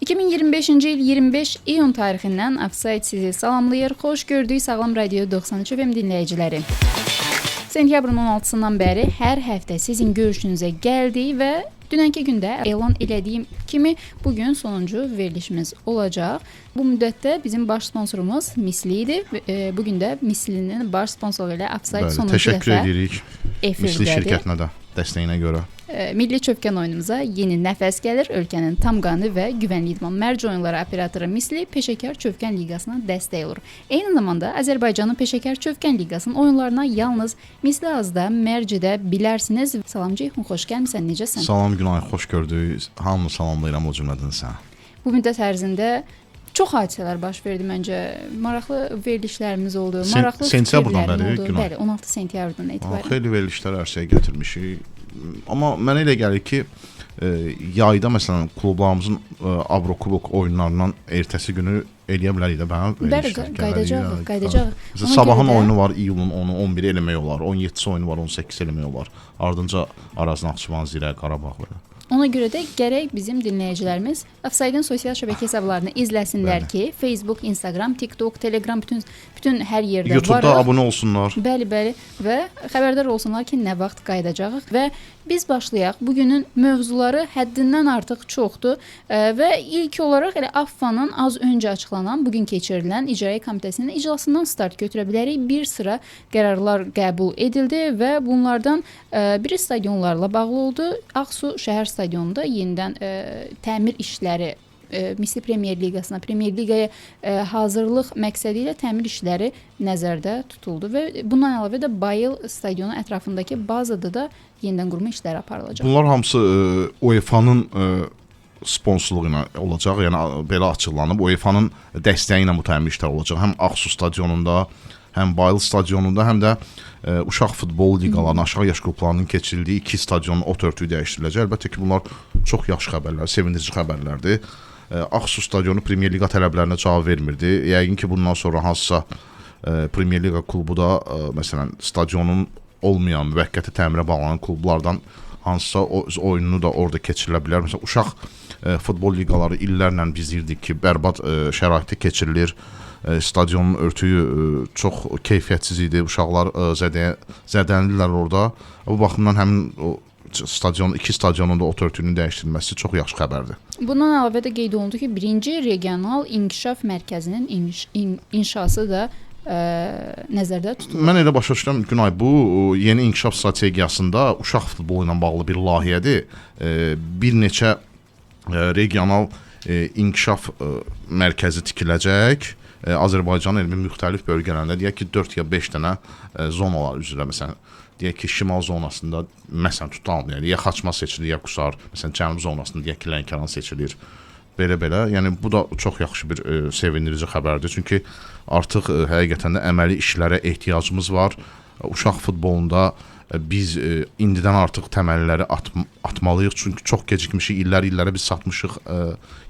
2025-ci il 25 iyun tarixindən Offside sizi salamlayır. Xoş gördük Sağlam Radio 93 FM dinləyiciləri. Sentyabrın 16-sından bəri hər həftə sizin görüşünüzə gəldik və dünənki gündə elan elədiyim kimi bu gün sonuncu verilişimiz olacaq. Bu müddətdə bizim baş sponsorumuz Misli idi. Bu gün də Mislinin baş sponsoru ilə Offside Bəli, sonuncu təşəkkür dəfə edirik Misli efirdədir. şirkətinə də dəstəyinə görə. Milli çövkən oyunumuza yeni nəfəs gəlir. Ölkənin tam qanuni və güvənli idman mərc oyunları operatoru Misli Peşəkar Çövkən Liqasına dəstək olur. Eyni zamanda Azərbaycanın Peşəkar Çövkən Liqasının oyunlarına yalnız Misli Azda mərc edə bilərsiniz. Salam Ceyhun, xoş gəlmisən. Necəsən? Salam Günay, xoş gördük. Hamını salamlayıram o cümlədən səni. Bu müddət ərzində çox hadisələr baş verdi məncə. Maraqlı verilişlərimiz oldu, maraqlı sentyabrdan fikirlərim bəri, oldu. Günay. Bəli, 16 sentyabrdan etibarən. Xeyli verilişlər ərsəyə gətirmişik. Amma mənə elə gəlir ki, yayda məsələn klublarımızın Avrokubok oyunlarından ertəsi günü eləyə bilərik də bəli. Bəli, verilişlər. qayıdacağıq, qayıdacağıq. Məsələn, Ona Sabahın görə də- oyunu var iyulun 10-u, 11-i eləmək olar. 17-si oyunu var, 18-i eləmək olar. Ardınca Araz Naxçıvan, Zirə, Qarabağ belə. Ona görə də gərək bizim dinləyicilərimiz Offside-ın sosial şəbəkə hesablarını izləsinlər Bəli. ki, Facebook, Instagram, TikTok, Telegram bütün hər yerdə YouTube-da varıq. abunə olsunlar. Bəli, bəli və xəbərdar olsunlar ki, nə vaxt qayıdacağıq və biz başlayaq. Bugünün mövzuları həddindən artıq çoxdur və ilk olaraq elə AFFA-nın az öncə açıqlanan, bu gün keçirilən İcraiyyə Komitəsinin iclasından start götürə bilərik. Bir sıra qərarlar qəbul edildi və bunlardan biri stadionlarla bağlı oldu. Ağsu şəhər stadionunda yenidən təmir işləri Misli Premyer Liqasına, Premyer Liqaya hazırlıq məqsədi ilə təmir işləri nəzərdə tutuldu və bundan əlavə də Bayıl stadionu ətrafındakı bazada da yenidən qurma işləri aparılacaq. Bunlar hamısı UEFA-nın sponsorluğu ilə olacaq. Yəni belə açıqlanıb. UEFA-nın dəstəyi ilə bu təmir işləri olacaq. Həm Ağsu stadionunda, həm Bayıl stadionunda, həm də uşaq futbol liqalarının, aşağı yaş qruplarının keçirildiyi iki stadionun ot örtüyü dəyişdiriləcək. Əlbəttə ki, bunlar çox yaxşı xəbərlər, sevindirici xəbərlərdir. Ağsu stadionu Premyer Liqa tələblərinə cavab vermirdi. Yəqin ki, bundan sonra hansısa Premyer Liqa klubu da məsələn stadionun olmayan, müvəqqəti təmirə bağlanan klublardan hansısa oyununu da orada keçirilə bilər. Məsələn, uşaq futbol liqaları illərlə biz deyirdik ki, bərbad şəraitdə keçirilir. Stadionun örtüyü çox keyfiyyətsiz idi. Uşaqlar zədələnirlər orada. Bu baxımdan həmin o stadion, iki stadionun da ot örtüyünün dəyişdirilməsi çox yaxşı xəbərdir. Bundan əlavə də qeyd olundu ki, birinci regional inkişaf mərkəzinin inşası da nəzərdə tutulur. Mən elə başa düşürəm Günay, bu yeni inkişaf strategiyasında uşaq futbolu ilə bağlı bir layihədir. Bir neçə regional inkişaf mərkəzi tikiləcək. Azərbaycanın elmi müxtəlif bölgələrində deyək ki, 4 ya 5 dənə zonalar üzrə məsələn deyək ki, şimal zonasında məsələn tutalım, yəni ya Xaçmaz seçilir, ya Qusar, məsələn cənub zonasında deyək ki, Lənkəran seçilir. Belə-belə, yəni bu da çox yaxşı bir sevindirici xəbərdir. Çünki artıq həqiqətən də əməli işlərə ehtiyacımız var. Uşaq futbolunda biz indidən artıq təməlləri atmalıyıq. Çünki çox gecikmişik, illər-illərə biz satmışıq,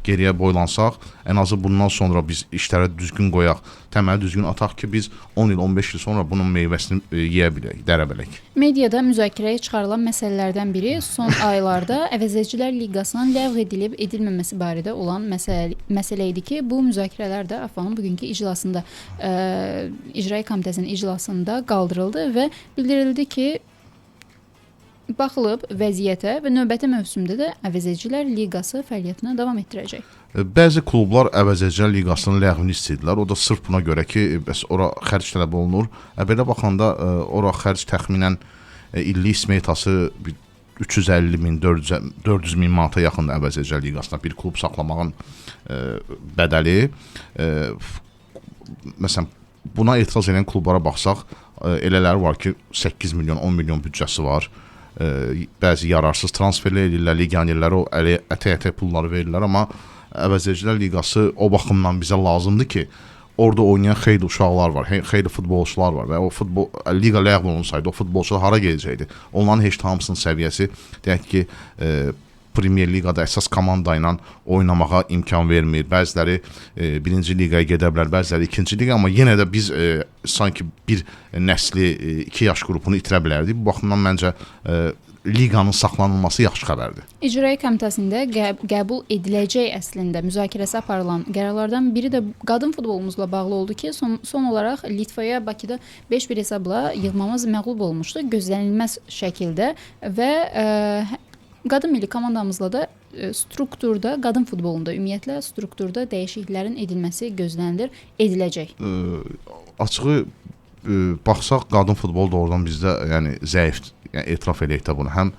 geriyə boylansaq, ən azı bundan sonra biz işlərə düzgün qoyaq, təməli düzgün ataq ki, biz 10 il, 15 il sonra bunun meyvəsini yeyə bilək, dərə bilək. Mediada müzakirəyə çıxarılan məsələlərdən biri son aylarda Əvəzedicilər Liqasının ləğv edilib edilməməsi barədə olan məsələ idi ki, bu müzakirələr də AFFA-nın bugünkü iclasında, İcraiyyə Komitəsinin iclasında qaldırıldı və bildirildi ki, baxılıb vəziyyətə və növbəti mövsümdə də Əvəzedicilər Liqası fəaliyyətinə davam etdirəcək. Bəzi klublar Əvəzedicilər Liqasının ləğvini istəyirdilər. O da sırf buna görə ki, bəs ora xərc tələb olunur. Belə baxanda ora xərc təxminən illik smetası bir 350 min, 400 min manata yaxındır Əvəzedicilər Liqasına bir klub saxlamağın bədəli. Məsələn, buna etiraz edən klublara baxsaq, elələri var ki, 8 milyon, 10 milyon büdcəsi var. Bəzi yararsız transferlər edirlər, legionerlərə o əli ətək-ətək pulları verirlər, amma Əvəzedicilər Liqası o baxımdan bizə lazımdır ki, orada oynayan xeyli uşaqlar var, xeyli futbolçular var və o futbol liqa ləğv olunsaydı, o futbolçular hara gedəcəkdi? Onların heç hamısının səviyyəsi deyək ki, Premyer Liqada əsas komanda ilə oynamağa imkan vermir. Bəziləri birinci liqaya gedə bilər, bəziləri ikinci liqa, amma yenə də biz sanki bir nəsli, iki yaş qrupunu itirə bilərdik. Bu baxımdan məncə liqanın saxlanılması yaxşı xəbərdir. İcraiyyə Komitəsində qəbul ediləcək əslində müzakirəsi aparılan qərarlardan biri də qadın futbolumuzla bağlı oldu ki, son olaraq Litvaya Bakıda 5-1 hesabla yığmamız məğlub olmuşdu gözlənilməz şəkildə və qadın milli komandamızla da strukturda, qadın futbolunda ümumiyyətlə strukturda dəyişikliklərin edilməsi gözlənilir, ediləcək. Açığı baxsaq qadın futbolu doğrudan bizdə yəni zəifdir. Yəni etiraf eləyək də bunu. Həm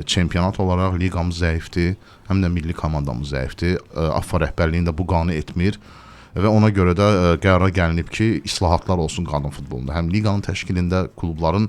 çempionat olaraq liqamız zəifdir, həm də milli komandamız zəifdir. AFFA rəhbərliyini də bu qane etmir və ona görə də qərara gəlinib ki, islahatlar olsun qadın futbolunda. Həm liqanın təşkilində, klubların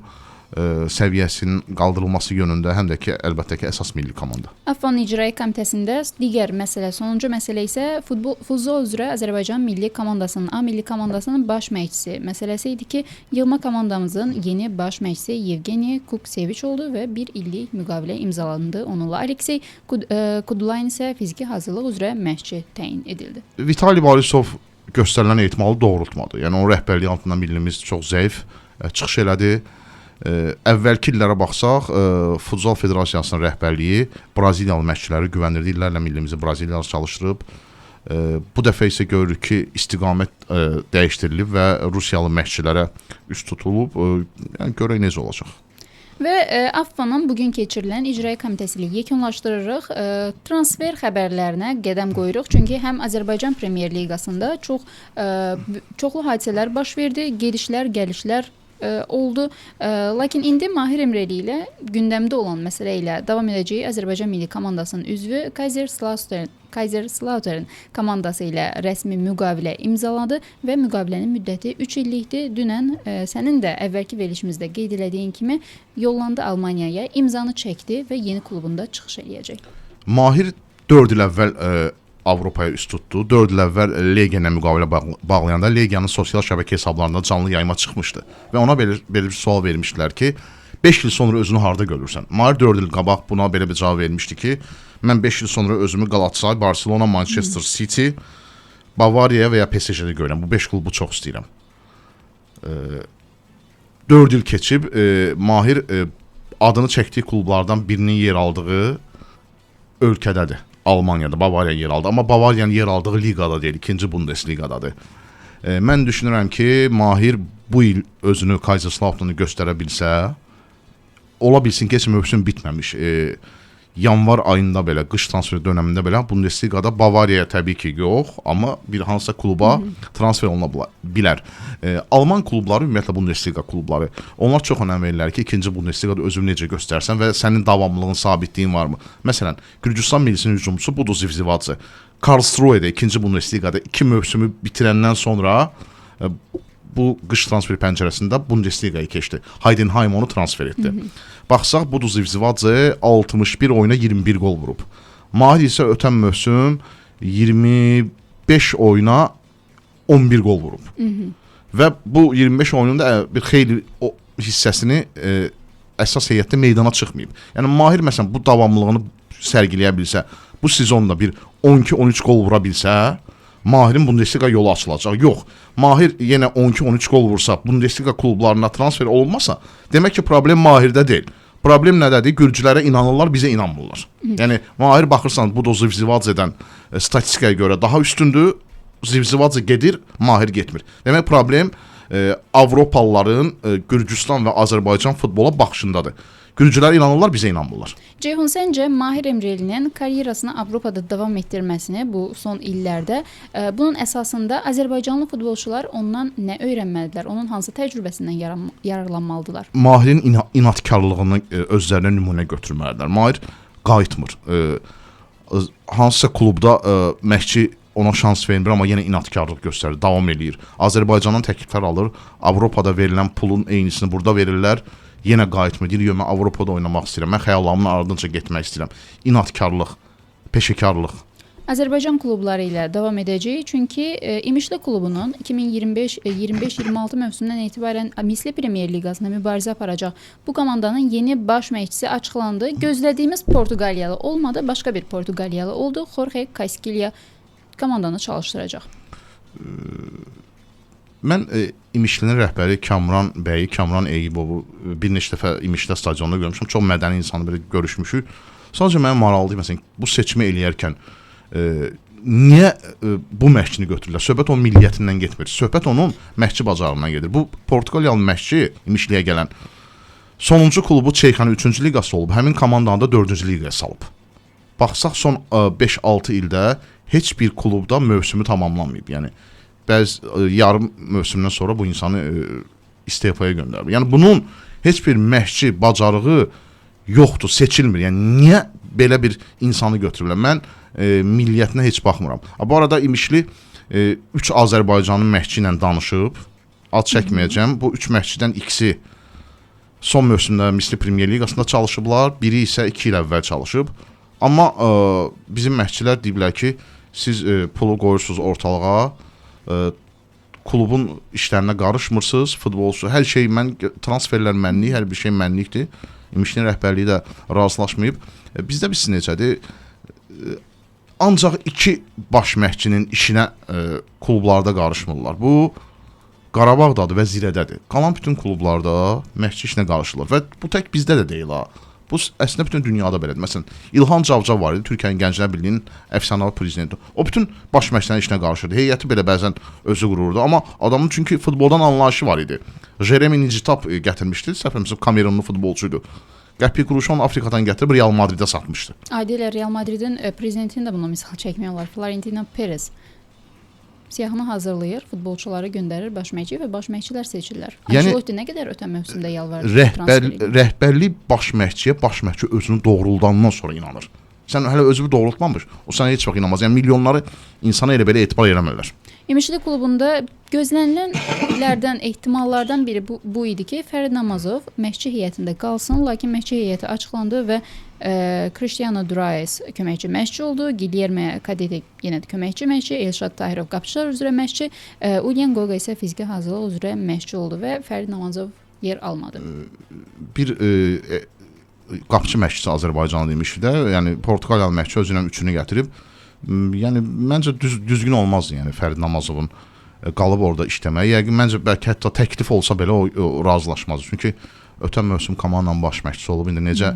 səviyyəsinin qaldırılması yönündə, həm də ki, əlbəttə ki, əsas milli komanda. AFFA-nın İcraiyyə Komitəsində digər məsələ, sonuncu məsələ isə futbol üzrə Azərbaycan milli komandasının, A milli komandasının baş məşqçisi məsələsi idi ki, yığma komandamızın yeni baş məşqçisi Yevgeni Kukseviç oldu və bir illik müqavilə imzalandı onunla. Aleksey Kudlayn isə fiziki hazırlıq üzrə məşqçi təyin edildi. Vitali Borisov göstərilən ehtimalı doğrultmadı. Yəni onun rəhbərliyi altında millimiz çox zəif çıxış elədi. Əvvəlki illərə baxsaq, Futzal Federasiyasının rəhbərliyi Braziliyalı məşqçiləri güvənirdi. İllərlə millimizi Braziliyalı çalışdırıb. Bu dəfə isə görürük ki, istiqamət dəyişdirilib və Rusiyalı məşqçilərə üst tutulub. Yəni görək necə olacaq. Və AFFA-nın bugün keçirilən İcraiyyə Komitəsi ilə yekunlaşdırırıq. Transfer xəbərlərinə qədəm qoyuruq. Çünki həm Azərbaycan Premyer Liqasında çoxlu hadisələr baş verdi, gedişlər, gəlişlər oldu. Lakin indi Mahir Emreli ilə gündəmdə olan məsələ ilə davam edəcəyik. Azərbaycan milli komandasının üzvü Kaiserslautern komandası ilə rəsmi müqavilə imzaladı və müqavilənin müddəti 3 illikdir. Dünən sənin də əvvəlki verilişimizdə qeyd elədiyin kimi yollandı Almaniyaya, imzanı çəkdi və yeni klubunda çıxış eləyəcək. Mahir 4 il əvvəl Avropaya üst tutdu. 4 il əvvəl Legiya ilə müqavilə bağlayanda Legiyanın sosial şəbəkə hesablarında canlı yayıma çıxmışdı və ona belə bir sual vermişdilər ki, 5 il sonra özünü harda görürsən? Mahir 4 il qabaq buna belə bir cavab vermişdi ki, mən 5 il sonra özümü Galatasaray, Barcelona, Manchester City, Bavariya və ya PSG-də görürəm. Bu 5 klubu çox istəyirəm. 4 il keçib Mahir adını çəkdiyi klublardan birinin yer aldığı ölkədədir. Almaniyada, Bavariya yer aldı. Amma Bavariyanın yer aldığı liqada deyil, 2-ci Bundesliqadadır. Mən düşünürəm ki, Mahir bu il özünü Kaiserslauternı göstərə bilsə, ola bilsin ki, heç mövsüm bitməmiş. Yanvar ayında belə, qış transfer dönəmində belə Bundesliqada Bavariyaya təbii ki, yox, amma bir hansısa kluba transfer oluna bilər. Alman klubları, ümumiyyətlə Bundesliqa klubları, onlar çox önəm verirlər ki, 2-ci Bundesliqada özünü necə göstərsən və sənin davamlılığın, sabitliyin varmı? Məsələn, Gürcüstan millisinin hücumçusu Budu Zivzivadze Karlsruhe'də 2-ci Bundesliqada 2 mövsümü bitirəndən sonra bu qış transfer pəncərəsində Bundesliqaya keçdi. Heidenheim onu transfer etdi. Baxsaq, Budu Zivzivadze 61 oyuna 21 qol vurub. Mahir isə ötən mövsüm 25 oyuna 11 qol vurub. Və bu 25 oyunun da bir xeyli o hissəsini əsas heyətdə meydana çıxmayıb. Yəni Mahir məsələn bu davamlılığını sərgiləyə bilsə, bu sezonda bir 12-13 qol vura bilsə, Mahirin Bundesliqa yolu açılacaq. Yox, Mahir yenə 12-13 qol vursa, Bundesliqa klublarına transfer olunmasa, demək ki, problem Mahirdə deyil. Problem nədədir? Gürcülərə inanırlar, bizə inanmırlar. Yəni Mahir baxırsan, Budo Zivzivadzedən statistikaya görə daha üstündür. Zivzivadze gedir, Mahir getmir. Demək problem Avropalıların Gürcüstan və Azərbaycan futbola baxışındadır. Gürcülərə inanırlar, bizə inanmırlar. Ceyhun, səncə Mahir Emrelinin karyerasını Avropada davam etdirməsini bu son illərdə, bunun əsasında Azərbaycanlı futbolçular ondan nə öyrənməlidirlər? Onun hansı təcrübəsindən yararlanmalıdırlar? Mahirin inadkarlığını özlərinə nümunə götürməlidirlər. Mahir qayıtmır. Hansısa klubda məşqçi ona şans vermir, amma yenə inadkarlıq göstərir, davam eləyir. Azərbaycandan təkliflər alır, Avropada verilən pulun eynisini burada verirlər, yenə qayıtmır. Deyir, yox, mən Avropada oynamaq istəyirəm, mən xəyallarımın ardınca getmək istəyirəm. İnadkarlıq, peşəkarlıq. Azərbaycan klubları ilə davam edəcəyik, çünki İmişli klubunun 2025-26 mövsümündən etibarən Misli Premyer Liqasında mübarizə aparacaq bu komandanın yeni baş məşqçisi açıqlandı. Gözlədiyimiz Portuqaliyalı olmadı, başqa bir Portuqaliyalı oldu. Jorge Casquilha komandanı çalışdıracaq. Mən İmişlinin rəhbəri Kamran bəyi, Kamran Eyübovu bir neçə dəfə İmişli stadionunda görmüşəm. Çox mədəni insanı belə görüşmüşük. Sadəcə mənə maraqlıdır, məsələn, bu seçimi eləyərkən niyə bu məşqçini götürürlər? Söhbət onun milliyyətindən getmir. Söhbət onun məşqçi bacarığından gedir. Bu Portuqaliyalı məşqçi İmişliyə gələn sonuncu klubu Çexanın 3-cü liqası olub. Həmin komandanı da 4-cü liqaya salıb. Baxsaq son 5-6 ildə heç bir klubda mövsümü tamamlamayıb. Yəni bəzi yarım mövsümdən sonra bu insanı istefaya göndərib. Yəni bunun heç bir məşqçi bacarığı yoxdur, seçilmir. Yəni niyə belə bir insanı götürürlər? Mən milliyyətinə heç baxmıram. Bu arada İmişli 3 Azərbaycanlı məşqçi ilə danışıb. Ad çəkməyəcəm. Bu 3 məşqçidən ikisi son mövsümdə Misli Premyer Liqasında çalışıblar, biri isə 2 il əvvəl çalışıb. Amma bizim məşqçilər deyiblər ki, siz pulu qoyursunuz ortalığa, klubun işlərinə qarışmırsınız, futbolçu, hər şey mən transferlər mənlik, hər bir şey mənlikdir. İmişlinin rəhbərliyi də razılaşmayıb. Bizdə bilirsiz necədir? Ancaq iki baş məşqçinin işinə klublarda qarışmırlar. Bu Qarabağdadır və Zirədədir. Qalan bütün klublarda məşqçi işinə qarışırlar və bu tək bizdə də deyil ha. Bu əslində bütün dünyada belədir. Məsələn, İlhan Cavcav var idi, Türkiyənin Gənclər Birliyinin əfsanəvi prezidenti. O bütün baş məşqçilərin işinə qarışırdı. Heyəti belə bəzən özü qururdu, amma adamın çünki futboldan anlayışı var idi. Jeremy Njitap gətirmişdi, səhv etmirəmsə Kamerunlu futbolçuydu. Qəpik quruşu onu Afrikadan gətirib Real Madridə satmışdı. Adi ilə Real Madridin prezidentini də buna misal çəkmək olar. Florentino Perez siyahını hazırlayır, futbolçuları göndərir baş məşqçi və baş məşqçilər seçirlər. Yəni, Ancelotti nə qədər ötən mövsümdə yalvardı? Rəhbərlik baş məşqçiyə, baş məşqçi özünü doğruldandan sonra inanır. Sən hələ özünü doğrultmamış, o sənə heç vaxt inanmaz. Yəni milyonları insana elə belə etibar eləmirlər. İmişli klubunda gözlənilənlərdən, ehtimallardan biri bu idi ki, Fərid Namazov məşqçi heyətində qalsın, lakin məşqçi heyəti açıqlandı və Cristiano Duraes köməkçi məşqçi oldu, Guilherme Cadete yenə də köməkçi məşqçi, Elşad Tahirov qapıçılar üzrə məşqçi, Ulyan Goga isə fiziki hazırlıq üzrə məşqçi oldu və Fərid Namazov yer almadı. Bir qapıçı məşqçisi Azərbaycanlı demişdi də, yəni Portuqaliyalı məşqçi özünə üçünü gətirib. Yəni məncə düzgün olmazdı, yəni Fərid Namazovun qalıb orada işləməyi. Yəqin məncə bəlkə hətta təklif olsa belə o razılaşmazdı. Çünki ötən mövsüm komandanın baş məşqçisi olub. İndi necə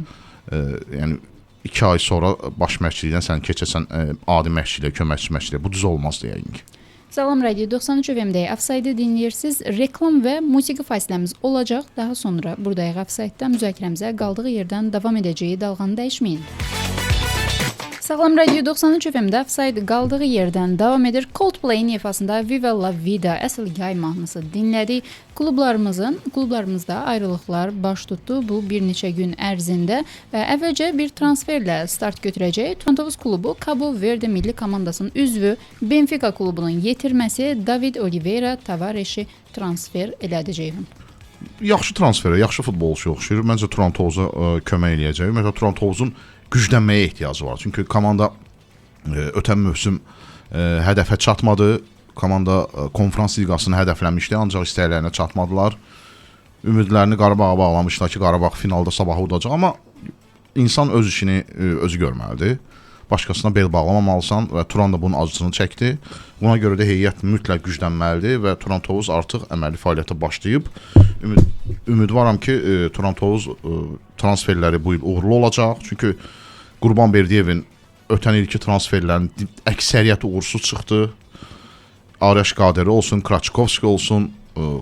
yəni 2 ay sonra baş məşqçilikdən sən keçəsən adi məşqçiliyə, köməkçi məşqçiliyə, bu düz olmazdı yəqin ki. Salam Radio 93 FM-də Offside-ı dinləyirsiniz. Reklam və musiqi fasiləmiz olacaq. Daha sonra buradayıq Offside-da müzakirəmizə qaldığı yerdən davam edəcəyi, dalğanı dəyişməyin. Sağlam Radio 93 FM-də Offside qaldığı yerdən davam edir. Coldplay-in ifasında Viva La Vida əsl yay mahnısı dinlədik. Klublarımızda ayrılıqlar baş tutdu bu bir neçə gün ərzində. Əvvəlcə bir transferlə start götürəcək. Turan Tovuz klubu Cabo Verde milli komandasının üzvü Benfica klubunun yetirməsi David Oliveira Tavareşi transfer elədi Ceyhun. Yaxşı transferə, yaxşı futbolçu oxşayır. Məncə Turan Tovuza kömək eləyəcək. Ümumiyyətlə Turan Tovuzun güclənməyə ehtiyacı var. Çünki komanda ötən mövsüm hədəfə çatmadı. Komanda konfrans liqasını hədəfləmişdi, ancaq istəklərinə çatmadılar. Ümidlərini Qarabağa bağlamışlar ki, Qarabağ finalda sabahı udacaq, amma insan öz işini özü görməlidir. Başqasına bel bağlamamalısan və Turan da bunun acısını çəkdi. Buna görə də heyət mütləq güclənməlidir və Turan Tovuz artıq əməli fəaliyyətə başlayıb. Ümidvaram ki, Turan Tovuz transferləri bu il uğurlu olacaq. Çünki Qurban Berdiyevin ötən ilki transferlərinin əksəriyyəti uğursuz çıxdı. Arəş Qadiri olsun, Kraçkovski olsun,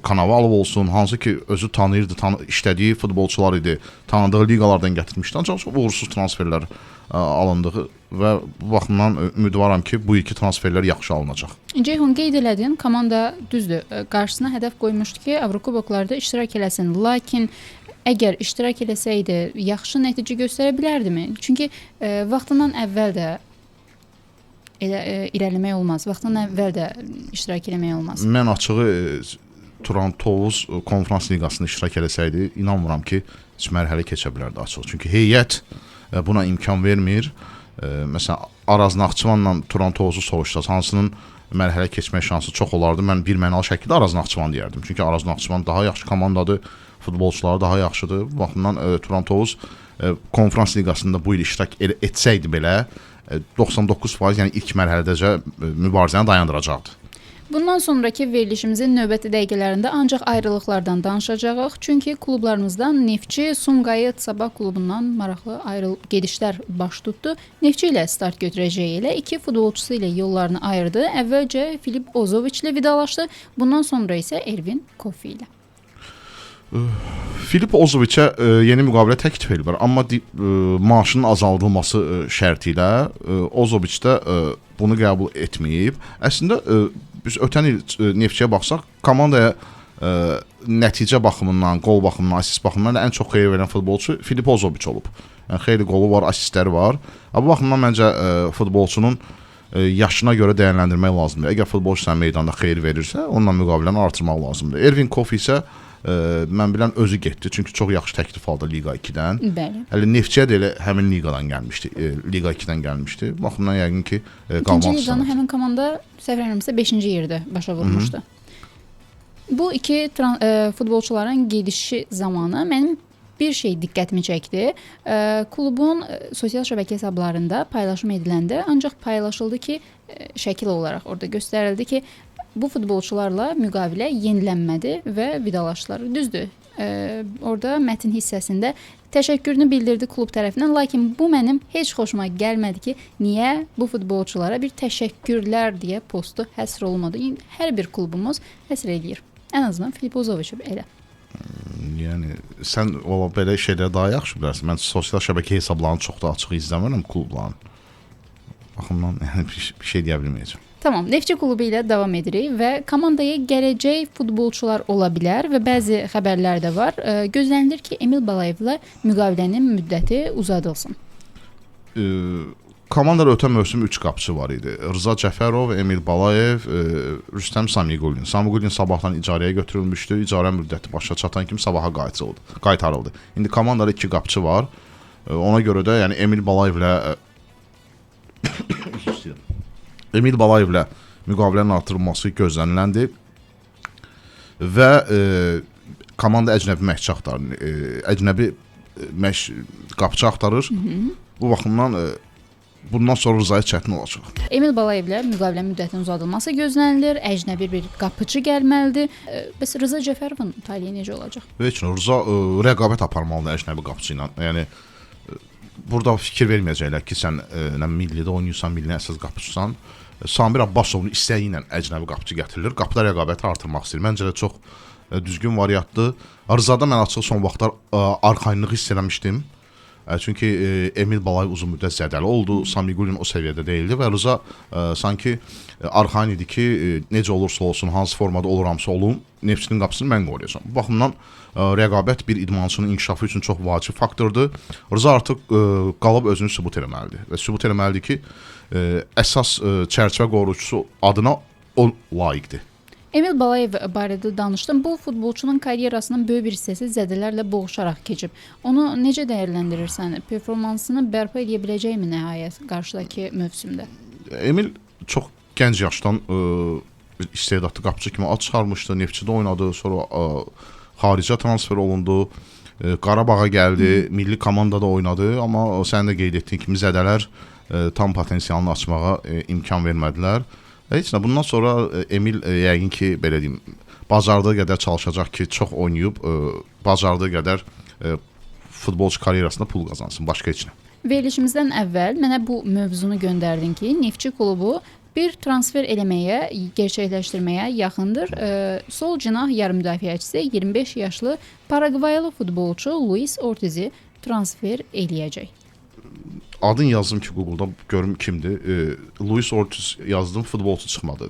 Kanavalov olsun, hansı ki özü tanıyırdı, işlədiyi futbolçular idi, tanıdığı liqalardan gətirmişdi. Ancaq çox uğursuz transferlər alındığı və bu baxımdan ümidvaram ki, bu ilki transferlər yaxşı alınacaq. Ceyhun, qeyd elədin, komanda düzdür, qarşısına hədəf qoymuşdu ki, Avrokuboklarda iştirak eləsin. Lakin əgər iştirak eləsəydi, yaxşı nəticə göstərə bilərdimi? Çünki vaxtından əvvəl də elə irəliləmək olmaz, vaxtından əvvəl də iştirak eləmək olmaz. Mən açığı Turan Tovuz konfrans liqasında iştirak eləsəydi, inanmıram ki, heç mərhələ keçə bilərdi açıq. Çünki heyət buna imkan vermir. Məsələn, Araz Naxçıvanla Turan Tovuzu soruşsaz, hansının mərhələ keçmək şansı çox olardı, mən bir mənalı şəkildə Araz Naxçıvan deyərdim. Çünki Araz Naxçıvan daha yaxşı komandadır, futbolçuları daha yaxşıdır. Bu baxımdan Turan Tovuz konfrans liqasında bu il iştirak etsəydi belə 99%, yəni ilk mərhələdəcə mübarizəni dayandıracaqdı. Bundan sonrakı verilişimizin növbəti dəqiqələrində ancaq ayrılıqlardan danışacağıq. Çünki klublarımızdan Neftçi, Sumqayıt, Sabah klubundan maraqlı gedişlər baş tutdu. Neftçi ilə start götürəcəyi ilə iki futbolçusu ilə yollarını ayırdı. Əvvəlcə Filip Ozoviç ilə vidalaşdı. Bundan sonra isə Ervin Kofi ilə. Filip Ozoviçə yeni müqavilə təklif ediblər, amma maaşının azaldılması şərti ilə Ozoviç də bunu qəbul etməyib. Əslində biz ötən il Neftçiyə baxsaq, komandaya nəticə baxımından, qol baxımından, assist baxımından ən çox xeyir verən futbolçu Filip Ozoviç olub. Yəni xeyli qolu var, assistləri var. Bu baxımdan məncə futbolçunun yaşına görə dəyərləndirmək lazımdır. Əgər futbolçu sən meydanda xeyir verirsə, onunla müqaviləni artırmaq lazımdır. Ervin Kofi isə mən bilən özü getdi, çünki çox yaxşı təklif aldı Liqa 2-dən. Bəli. Hələ Neftçiyə də elə həmin liqadan gəlmişdi, Liqa 2-dən gəlmişdi. Baxımdan yəqin ki, qalmaq İkinci liqanı istəmədi. həmin komanda səhv eləmirəmsə 5-ci yerdə başa vurmuşdu. Bu iki futbolçuların gedişi zamanı mənim bir şey diqqətimi çəkdi. Klubun sosial şəbəkə hesablarında paylaşım ediləndə ancaq paylaşıldı ki, şəkil olaraq orada göstərildi ki, bu futbolçularla müqavilə yenilənmədi və vidalaşdılar. Düzdür. Orada mətn hissəsində təşəkkürünü bildirdi klub tərəfindən, lakin bu mənim heç xoşuma gəlmədi ki, niyə bu futbolçulara bir təşəkkürlər deyə postu həsr olunmadı. Yəni, hər bir klubumuz həsr eləyir. Ən azından Filip Ozoviç elə. Yəni sən o belə şeyləri daha yaxşı bilərsən. Mən sosial şəbəkə hesablarını çox da açıq izləmirəm klubların. Baxımdan yəni bir şey deyə bilməyəcəm. Tamam, Neftçi klubu ilə davam edirik və komandaya gələcək futbolçular ola bilər və bəzi xəbərlər də var. Gözlənilir ki, Emil Balayevlə müqavilənin müddəti uzadılsın. Komandada ötən mövsüm 3 qapıçı var idi. Rıza Cəfərov, Emil Balayev, Rüstəm Samiqulin. Samiqulin Sabahdan icarəyə götürülmüşdü. İcarə müddəti başa çatan kimi Sabaha qaytarıldı. İndi komandada 2 qapıçı var. Ona görə də yəni Emil Balayevlə Emil Balayevlə müqavilənin artırılması gözləniləndir. Və komanda əcnəbi məşqçi axtarır. Əcnəbi qapıçı axtarır. Bu baxımdan bundan sonra Rızaya çətin olacaq. Emil Balayevlə müqavilə müddətinin uzadılması gözlənilir. Əcnəbi bir qapıcı gəlməlidir. Bəs Rıza Cəfərovun taleyi necə olacaq? Heç nə, Rıza rəqabət aparmalıdır əcnəbi qapıcı ilə. Yəni burada fikir verməyəcəklər ki, sən nə millidə oynayırsan, millinin əsas qapıçısan. Samir Abbasovun istəyi ilə əcnəbi qapıcı gətirilir. Qapıda rəqabəti artırmaq istəyir. Məncə də çox düzgün variantdır. Rızada mən açıq son vaxtlar arxayınlıq hiss eləmişdim. Çünki Emil Balayev uzun müddət zədəli oldu, Samiqulin o səviyyədə deyildi və Rıza sanki arxayın idi ki, necə olursa olsun, hansı formada oluramsa olum, Neftçinin qapısını mən qoruyacağam. Bu baxımdan rəqabət bir idmançının inkişafı üçün çox vacib faktordur. Rıza artıq qalıb özünü sübut eləməlidir və sübut eləməlidir ki, əsas çərçivə qoruyucusu adına o layiqdir. Emil Balayev barədə danışdım. Bu futbolçunun karyerasının böyük bir hissəsi zədələrlə boğuşaraq keçib. Onu necə dəyərləndirirsən? Performansını bərpa edə biləcəkmi nəhayət qarşıdakı mövsümdə? Emil çox gənc yaşdan istedadlı qapıcı kimi ad çıxarmışdı. Neftçidə oynadı, sonra xaricə transfer olundu. Qarabağa gəldi, milli komandada oynadı, amma sən də qeyd etdiyin kimi zədələr tam potensialını açmağa imkan vermədilər. Heç nə, bundan sonra Emil yəqin ki, belə deyim, bacardığı qədər çalışacaq ki, çox oynayıb, bacardığı qədər futbolçu karyerasında pul qazansın, başqa heç nə. Verilişimizdən əvvəl mənə bu mövzunu göndərdin ki, Neftçi klubu bir transfer eləməyə, gerçəkləşdirməyə yaxındır. Sol cinah yarım müdafiəçisi 25 yaşlı Paragvaylı futbolçu Luis Ortizi transfer eləyəcək. Adını yazdım ki, Google-da görüm kimdir. Luis Ortiz yazdım, futbolçu çıxmadı.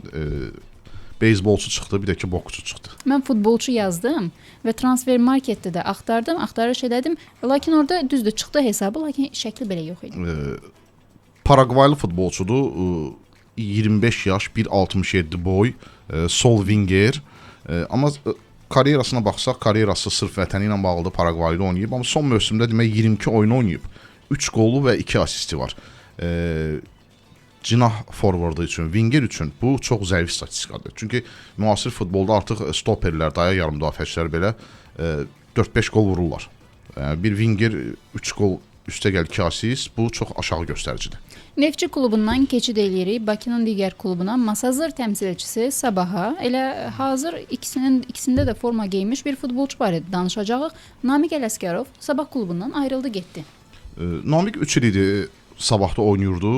Beyzbolçu çıxdı, bir də ki, boksçu çıxdı. Mən futbolçu yazdım və transfer marketdə də axtardım, axtarış elədim. Lakin orada düzdür, çıxdı hesabı, lakin şəkli belə yox idi. Paragvaylı futbolçudur. 25 yaş, 1.67 boy, sol winger. Amma karyerasına baxsaq, karyerası sırf vətəni ilə bağlıdır, Paragvayda oynayıb. Amma son mövsümdə demək 22 oyun oynayıb. 3 qolu və 2 asisti var. Cinah forvardı üçün, winger üçün bu çox zəif statistikadır. Çünki müasir futbolda artıq stoperlər, daya yarım müdafiəçilər belə 4-5 qol vururlar. Bir winger 3 qol, üstəgəl 2 asist, bu çox aşağı göstəricidir. Neftçi klubundan keçid eləyirik Bakının digər klubuna, Masazır təmsilçisi Sabaha. Elə hazır ikisində də forma geymiş bir futbolçu barədə danışacağıq. Namiq Ələsgərov Sabah klubundan ayrıldı, getdi. Namiq 3 il idi Sabahda oynayırdı.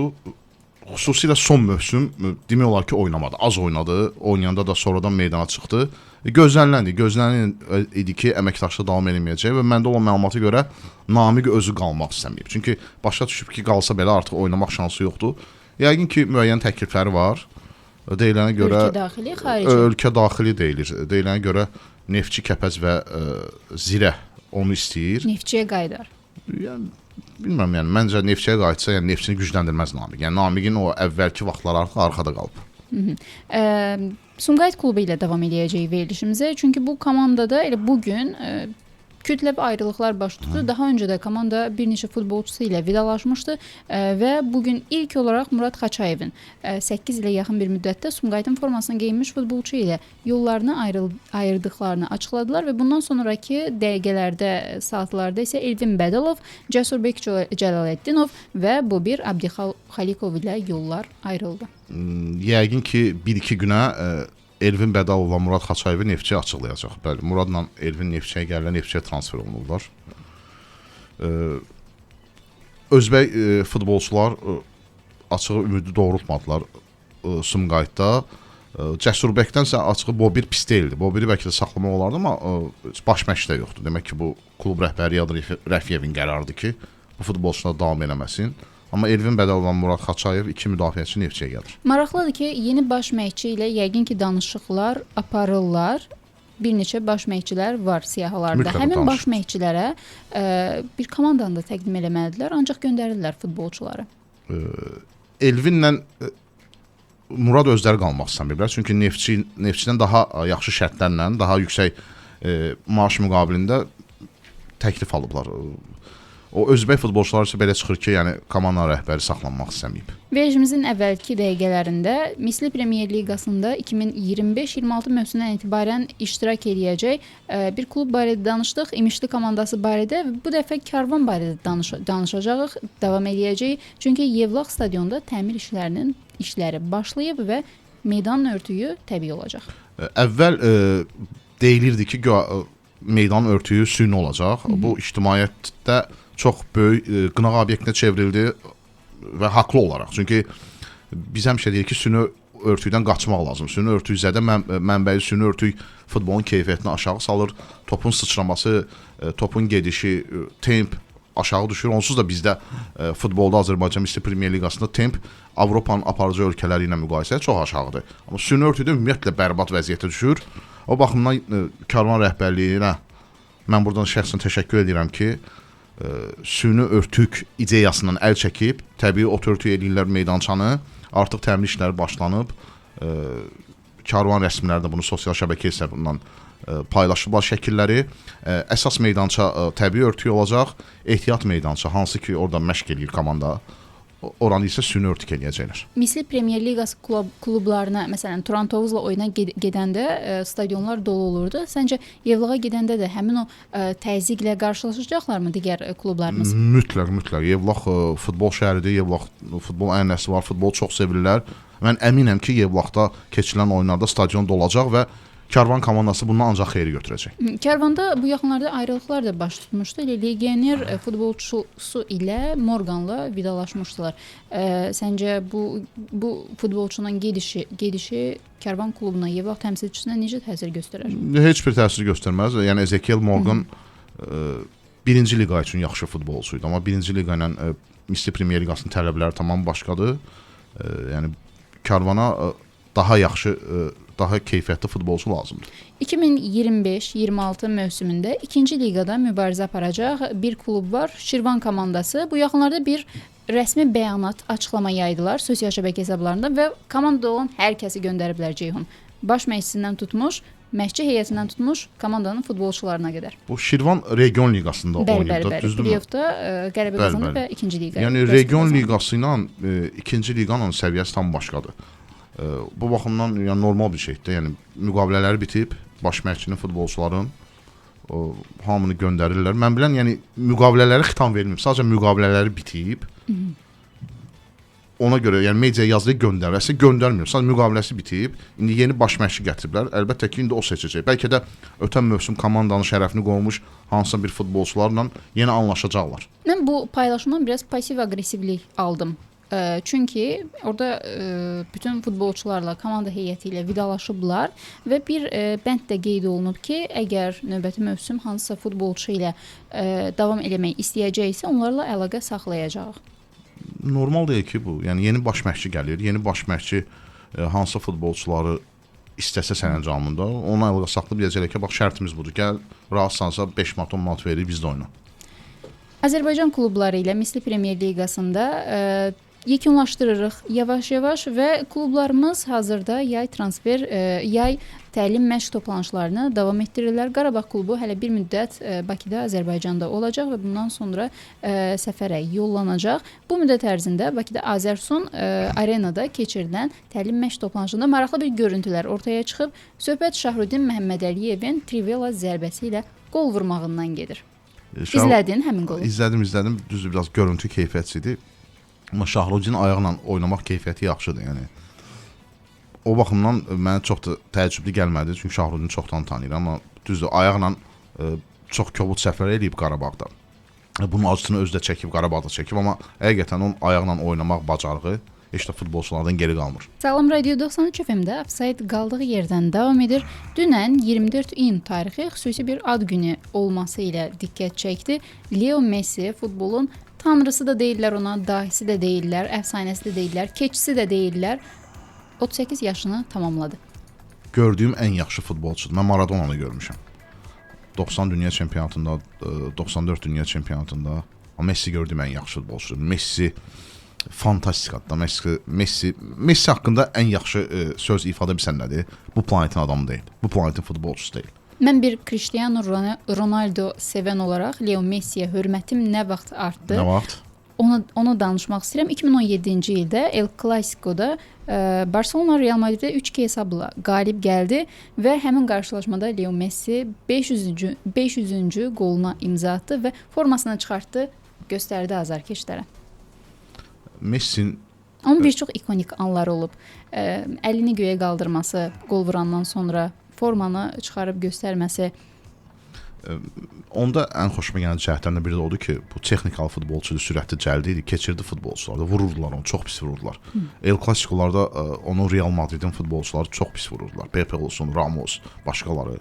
Xüsusilə son mövsüm demək olar ki, oynamadı. Az oynadı. Oynayanda da sonradan meydana çıxdı. Gözlənilən idi ki, əməkdaşlığı davam eləməyəcək və məndə olan məlumata görə Namiq özü qalmaq istəməyib. Çünki başa düşüb ki, qalsa belə artıq oynamaq şansı yoxdur. Yəqin ki, müəyyən təklifləri var. Deyilənə görə ölkə daxili, xarici. Ölkə daxili deyilir. Deyilənə görə Neftçi, Kəpəz və Zirə onu istəyir. Neftçiyə qayıdar. Yəni bilmirəm, yəni məncə Neftçiyə qayıtsa, yəni Neftçini gücləndirməz Namiq. Yəni Namiqin o əvvəlki vaxtları artıq arxada qalıb. Sumqayıt klubu ilə davam eləyəcəyik verilişimizə. Çünki bu komandada elə bu gün kütləvi ayrılıqlar baş tutdu. Daha öncə də komanda bir neçə futbolçusu ilə vidalaşmışdı və bu gün ilk olaraq Murad Xaçayevin 8 ilə yaxın bir müddətdə Sumqayıtın formasını geyinmiş futbolçu ilə yollarını ayırdıqlarını açıqladılar və bundan sonrakı dəqiqələrdə, saatlarda isə Elvin Bədəlov, Cəsurbek Cəlaləddinov və Bobir Abdixalikov ilə yollar ayrıldı. Yəqin ki, 1-2 günə Elvin Bədəlovla Murad Xaçayevi Neftçi açıqlayacaq. Bəli, Muradla Elvin Neftçiyə gəlirlər, Neftçiyə transfer olunurlar. Özbək futbolçular açığı ümidi doğrultmadılar Sumqayıtda. Cəsurbəkdənsə açığı Bobir pis deyildi. Bobiri bəlkə də saxlamaq olardı, amma baş məşqdə yoxdur. Demək ki, bu klub rəhbəri Yadır Rəfiyevin qərarıdır ki, bu futbolçular davam eləməsin. Amma Elvin Bədəlovla Murad Xaçayev iki müdafiəçi Neftçiyə gəlir. Maraqlıdır ki, yeni baş məşqçi ilə yəqin ki, danışıqlar aparırlar. Bir neçə baş məşqçilər var siyahılarda. Mütləq Həmin baş məşqçilərə bir komandanı da təqdim eləməlidirlər, ancaq göndərirlər futbolçuları. Elvinlə Murad özləri qalmaq istəmirlər. Çünki Neftçidən daha yaxşı şərtlərlə, daha yüksək maaş müqabilində təklif alıblar. O özbək futbolçular isə belə çıxır ki, yəni komanda rəhbəri saxlanmaq istəməyib. Verilişimizin əvvəlki dəqiqələrində Misli Premyer Liqasında 2025-26 mövsümündən etibarən iştirak eləyəcək bir klub barədə danışdıq, İmişli komandası barədə. Bu dəfə Karvan barədə danışacağıq, davam eləyəcəyik. Çünki Yevlax stadionda təmir işləri başlayıb və meydanın örtüyü təbii olacaq. Əvvəl deyilirdi ki, meydanın örtüyü süni olacaq. Bu ictimaiyyətdə çox böyük qınaq obyektinə çevrildi və haqlı olaraq. Çünki biz həmişə deyirik ki, süni örtükdən qaçmaq lazım. Süni örtük zədə mənbəyi süni örtük futbolun keyfiyyətini aşağı salır. Topun sıçraması, topun gedişi, temp aşağı düşür. Onsuz da bizdə futbolda Azərbaycan Misli Premyer Liqasında temp Avropanın aparıcı ölkələri ilə müqayisədə çox aşağıdır. Amma süni örtükdə ümumiyyətlə bərbad vəziyyətə düşür. O baxımdan Karvan rəhbərliyinə mən buradan şəxsən təşəkkür edirəm ki, süni örtük ideyasından əl çəkib, təbii ot örtük eləyirlər meydançanı, artıq təmir işləri başlanıb, Karvan rəsmiləri də bunu sosial şəbəkə hesabından paylaşıblar şəkilləri. Əsas meydança təbii örtük olacaq, ehtiyat meydança, hansı ki orada məşq eləyir komanda, oranı isə süni örtük eləyəcəklər. Misli Premyer Liqası klublarına, məsələn, Turan Tovuzla oyuna gedəndə stadionlar dolu olurdu. Səncə Yevlağa gedəndə də həmin o təzyiqlə qarşılaşacaqlarmı digər klublarımız? Mütləq, mütləq. Yevlax futbol şəhəridir, Yevlax futbol ənənəsi var, futbol çox sevirlər. Mən əminəm ki, Yevlaxda keçirilən oyunlarda stadion dolacaq və Karvan komandası bundan ancaq xeyri götürəcək. Karvanda bu yaxınlarda ayrılıqlar da baş tutmuşdu. Elə legioner futbolçusu ilə Morganla vidalaşmışdılar. Səncə bu futbolçunun gedişi Karvan klubuna, Yevlax təmsilçisinə necə təsir göstərər? Heç bir təsir göstərməz. Yəni Ezekiel Morgan birinci liqa üçün yaxşı futbolçu idi, amma birinci liqa ilə Misli Premyer Liqasının tələbləri tamam başqadır. Yəni Karvana daha yaxşı, daha keyfiyyətli futbolçu lazımdır. 2025-26 mövsümündə ikinci liqada mübarizə aparacaq bir klub var, Şirvan komandası. Bu yaxınlarda bir rəsmi bəyanat, açıqlama yaydılar sosial şəbəkə hesablarında və komandada olan hər kəsi göndəriblər Ceyhun. Baş məşqçisindən tutmuş, məşqçi heyətindən tutmuş komandanın futbolçularına qədər. Bu Şirvan region liqasında oynayıb da, düzdürmü? Play-offda qələbə qazandı və ikinci liqa. Yəni region liqası ilə ikinci liqanın səviyyəsi tam başqadır. Bu baxımdan yəni normal bir şeydir. Yəni müqavilələri bitib, baş məşqçinin, futbolçuların O, hamını göndərirlər. Mən bilən, yəni müqavilələri xitam verilməyib. Sadəcə müqavilələri bitib. Ona görə, yəni media yazır göndərir. Əslində göndərmir. Sadəcə müqaviləsi bitib. İndi yeni baş məşqçi gətiriblər. Əlbəttə ki, indi o seçəcək. Bəlkə də ötən mövsüm komandanın şərəfini qoymuş hansısa bir futbolçularla yenə anlaşacaqlar. Mən bu paylaşımdan biraz pasiv aqressivlik aldım. Çünki orada bütün futbolçularla, komanda heyəti ilə vidalaşıblar və bir bənd də qeyd olunub ki, əgər növbəti mövsüm hansısa futbolçu ilə davam eləmək istəyəcəksə, onlarla əlaqə saxlayacağıq. Normal deyil ki bu. Yəni yeni baş məşqçi gəlir. Yeni baş məşqçi hansı futbolçuları istəsə sərəncamında ona əlaqə saxlayıb deyəcəklər ki, bax şərtimiz budur. Gəl, razısansa 5 manat, 10 manat veririk, biz də oyna. Azərbaycan klubları ilə Misli Premyer Liqasında yekunlaşdırırıq yavaş-yavaş və klublarımız hazırda yay transfer, yay təlim məşq toplanışlarını davam etdirirlər. Qarabağ klubu hələ bir müddət Bakıda, Azərbaycanda olacaq və bundan sonra səfərə yollanacaq. Bu müddət ərzində Bakıda Azərsun arenada keçirilən təlim məşq toplanışında maraqlı bir görüntülər ortaya çıxıb. Söhbət Şahrudin Məhəmmədəliyevin trivela zərbəsi ilə qol vurmağından gedir. İzlədin həmin qolu? İzlədim. Düzdür, biraz görüntü keyfiyyətsiz idi. Amma Şahrudin ayaqla oynamaq keyfiyyəti yaxşıdır, yəni. O baxımdan mənə çox da təəccüblü gəlmədi, çünki Şahrudini çoxdan tanıyıram, amma düzdür, ayaqla çox kobud səhvlər eləyib Qarabağda. Bunun acısını özü də çəkib, Qarabağda çəkib, amma həqiqətən onun ayaqla oynamaq bacarığı heç də futbolçulardan geri qalmır. Salam Radio 93 FM-də Offside qaldığı yerdən davam edir. Dünən 24 iyun tarixi xüsusi bir ad günü olması ilə diqqət çəkdi. Leo Messi futbolun tanrısı da deyirlər ona, dahisi də deyirlər, əfsanəsi də deyirlər, keçisi də deyirlər. 38 yaşını tamamladı. Gördüyüm ən yaxşı futbolçudur. Mən Maradonanı görmüşəm. 90 dünya çempionatında, 94 dünya çempionatında Messi gördüyüm ən yaxşı futbolçudur. Messi fantastikadır. Messi haqqında ən yaxşı söz ifadə bilsən nədir? Bu planetin adamı deyil. Bu planetin futbolçusu deyil. Mən bir Cristiano Ronaldo sevən olaraq Leo Messiyə hörmətim nə vaxt artdı? Nə vaxt? Onu danışmaq istəyirəm. 2017-ci ildə El Clasico'da Barcelona Real Madridə 3-2 hesabla qalib gəldi və həmin qarşılaşmada Leo Messi 500-cü qoluna imza atdı və formasını çıxartdı, göstərdi azarkeşlərə. Messinin onun bir çox ikonik anları olub. Əlini göyə qaldırması, qol vurandan sonra formanı çıxarıb göstərməsi. Onda ən xoşuma gələn cəhətlərdən biri də odur ki, bu texnikalı futbolçudur, sürətli cəldi idi, keçirdi futbolçularda, vururdular onu, çox pis vururdular. El Clasico'larda onu Real Madridin futbolçuları çox pis vururdular. Pepe olsun, Ramos, başqaları.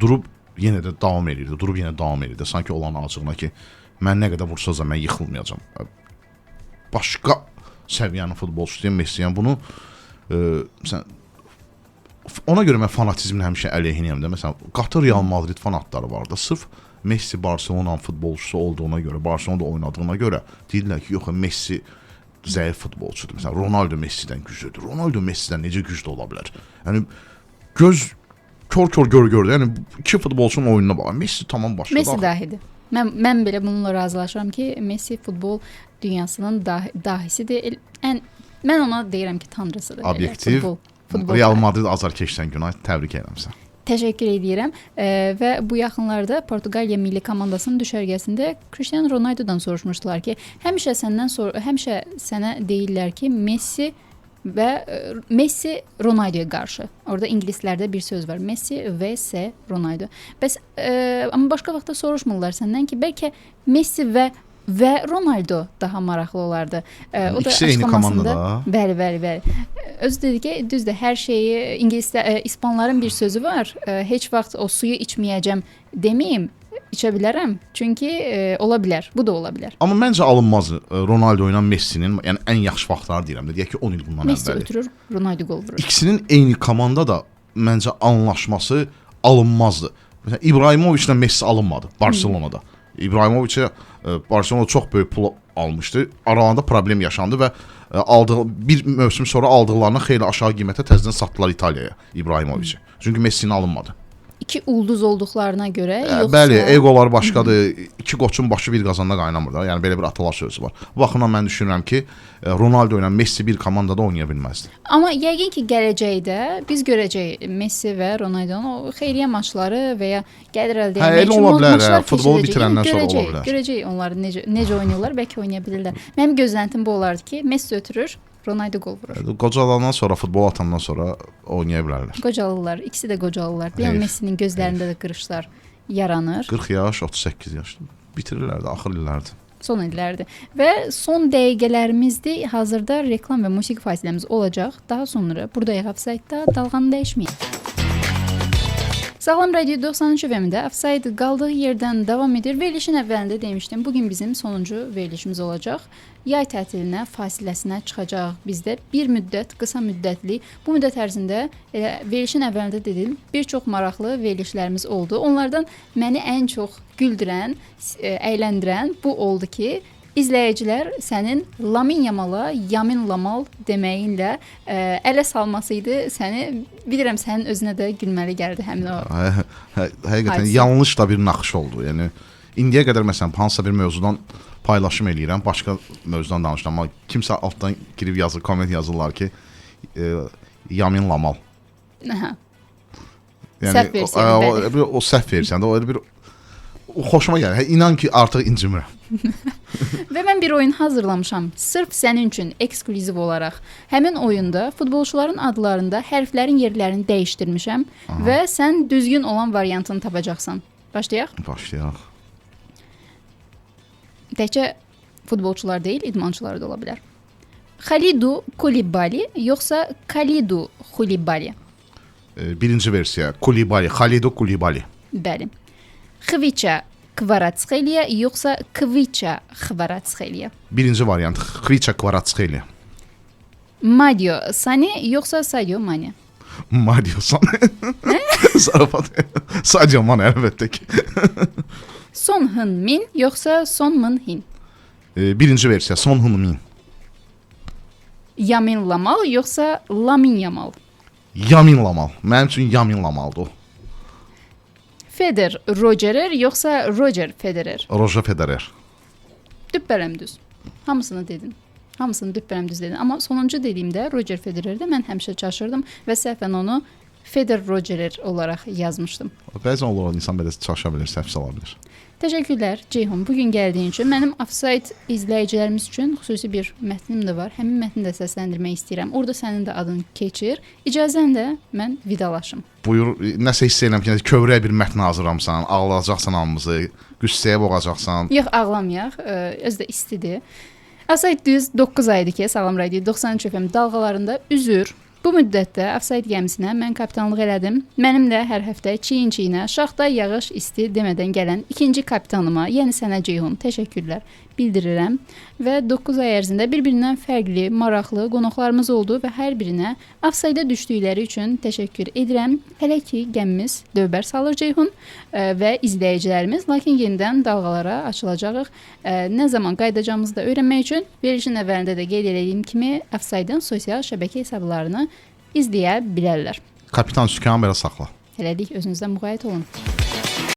Durub yenə də davam edirdi, Sanki olan acığına ki, mən nə qədər vursa da mən yıxılmayacam. Başqa səviyyənin futbolçusuyum Messi. Yəni bunu məsələn, ona görə mən fanatizmin həmişə əleyhinəyəm də. Məsələn, qatı Real Madrid fanatları var da. Sırf Messi Barcelonanın futbolçusu olduğuna görə, Barcelonada oynadığına görə deyirlər ki, yox, Messi zəif futbolçudur. Məsələn, Ronaldo Messidən güclüdür. Ronaldo Messidən necə güclü ola bilər? Yəni göz kor-kor gör-gördü. Yəni iki futbolçunun oyununa bax. Messi tamam başqadır. Messi dahidir. Mən belə bununla razılaşıram ki, Messi futbol dünyasının dahisidir. Mən ona deyirəm ki, tanrısıdır. Obyektiv. Futbol Real Madrid azarkeşsən Günay, təbrik edirəm səni. Təşəkkür edirəm. Və bu yaxınlarda Portuqaliya milli komandasının düşərgəsində Cristiano Ronaldodan soruşmuşdular ki, həmişə sənə deyirlər ki, Messi və Messi Ronaldoya qarşı. Orada ingilislərdə bir söz var. Messi vs Ronaldo. Bəs amma başqa vaxtda soruşmurlar səndən ki, bəlkə Messi və Ronaldo daha maraqlı olardı. O da İkisi eyni komandada. Bəli, bəli, bəli. Özü dedi ki, düzdür, hər şeyi ingilislər, ispanların bir sözü var. Heç vaxt o suyu içməyəcəm deməyim, içə bilərəm. Çünki ola bilər. Bu da ola bilər. Amma məncə alınmaz Ronaldo ilə Messinin, yəni ən yaxşı vaxtları deyirəm də. Deyək ki, 10 il bundan Messi əvvəli. Messi ötürür, Ronaldo qol vurur. İkisinin eyni komanda da məncə anlaşması alınmazdı. Məsələn, İbrahimovic ilə Messi alınmadı Barselonada. İbrahimoviçə Barcelona çox böyük pul almışdı. Aralarında problem yaşandı və aldığı bir mövsüm sonra aldıqlarını xeyli aşağı qiymətə təzədən satdılar İtaliyaya İbrahimoviçi. Çünki Messini alınmadı. İki ulduz olduqlarına görə yoxsa Bəli, egolar başqadır. İki qoçun başı bir qazanda qaynamır da. Yəni belə bir atalar sözü var. Bu baxımdan mən düşünürəm ki, Ronaldo ilə Messi bir komandada oynaya bilməzdi. Amma yəqin ki, gələcəkdə biz görəcəyik Messi və Ronaldonun o xeyriyyə maçları və ya gəlir əldə Hə, etmək elə üçün ola bilər, maçlar hə, futbolu keçiriləcək. bitirəndən sonra ola Görəcəyik, bilər. Görəcəyik onları necə oynayırlar, bəlkə oynaya bilirlər. Mənim gözləntim bu olardı ki, Messi ötürür, Ronaldo qol vurur. Qocalandan sonra, futbol atandan sonra oynaya bilərlər. Qocalırlar, ikisi də qocalırlar. Lionel Heyf, Messinin gözlərində də qırışlar yaranır. 40 yaş, 38 yaş bitirirlər də axır illərdir. Son illərdir. Və son dəqiqələrimizdir. Hazırda reklam və musiqi fasiləmiz olacaq. Daha sonra buradayıq Offside-da dalğanı dəyişməyin. Sağlam Radio 93 FM-də Offside qaldığı yerdən davam edir. Verilişin əvvəlində demişdim, bugün bizim sonuncu verilişimiz olacaq. Yay tətilinə, fasiləsinə çıxacağıq biz də bir müddət, qısa müddətli. Bu müddət ərzində elə verilişin əvvəlində dedim, bir çox maraqlı verilişlərimiz oldu. Onlardan məni ən çox güldürən, əyləndirən bu oldu ki, izləyicilər sənin Lamin Yamala, Yamin Lamal deməyinlə ələ salması idi səni. Bilirəm sənin özünə də gülməli gəldi həmin o. Həqiqətən Hadisə. yanlış da bir naxış oldu. Yəni indiyə qədər məsələn hansısa bir mövzudan paylaşım eləyirəm, başqa mövzudan danışıram, amma kimsə altdan girib yazır, komment yazırlar ki, Yamin Lamal. Hə. Yəni Səhv versiya, o, bəli. o, o səhv versiyada o elə bir o xoşuma gəlir. Hə, İnan ki, artıq incimirəm. Və mən bir oyun hazırlamışam. Sırf sənin üçün eksklüziv olaraq. Həmin oyunda futbolçuların adlarında hərflərin yerlərini dəyişdirmişəm. Aha. Və sən düzgün olan variantını tapacaqsan. Başlayaq. Başlayaq. Təkcə futbolçular deyil, idmançılar da ola bilər. Khalidu Koulibaly yoxsa Kalidu Koulibaly? Birinci versiya Koulibaly, Khalidu Koulibaly. Bəli. Xviça Kvaratskhelia yoxsa Kviça Kvaratskhelia? Birinci variant Xviça Kvaratskhelia. Mario Sane yoxsa Sadio Mane? Mario Sane. Zarafat. Sadio Mane əlbəttə ki. Son Heung-min yoxsa Son Min-hin? Birinci versiya Son Heung-min. Yamin Lamal yoxsa Lamin Yamal? Yamin Lamal. Mənim üçün Yamin Lamaldır o. Federer Rogerer yoxsa Roger Federer? Roger Federer. Düppərəm düz. Hamısını dedin. Hamısını düppərəm düz dedin. Amma sonuncu dediyimdə Roger Federerdə mən həmişə çaşırdım və səhvən onu Federer Rogerer olaraq yazmışdım. Bəzən olur, insan belə çaşa bilər, səhv sala bilər. Təşəkkürlər Ceyhun, bu gün gəldiyin üçün. Mənim Offside izləyicilərimiz üçün xüsusi bir mətnim də var. Həmin mətni də səsləndirmək istəyirəm. Orada sənin də adın keçir. İcazənlə mən vidalaşım. Buyur, nəsə hiss edirəm ki, kövrək bir mətn hazırlamısan, ağlayacaqsan hamımızı, qüssəyə boğacaqsan. Yox, ağlamayaq. Özü də istidir. Offside düz 9 aydır ki, Salam Radio 93 FM dalğalarında üzür. Bu müddətdə Offside gəmisinə mən kapitanlıq elədim. Mənimlə hər həftə çiyin-çiyinə, şaxta, yağış, isti demədən gələn ikinci kapitanıma, yəni sənə Ceyhun, təşəkkürlər bildirirəm. Və 9 ay ərzində bir-birindən fərqli, maraqlı qonaqlarımız oldu və hər birinə Offside-a düşdükləri üçün təşəkkür edirəm. Hələ ki gəmimiz dövbər salır Ceyhun və izləyicilərimiz, lakin yenidən dalğalara açılacağıq. Nə zaman qayıdacağımızı da öyrənmək üçün verilişin əvvəlində də qeyd elədiyim kimi Offside-ın sosial şəbəkə hesablarını izləyə bilərlər. Kapitan sükanı belə saxla. Hələlik özünüzdən müğayət olun.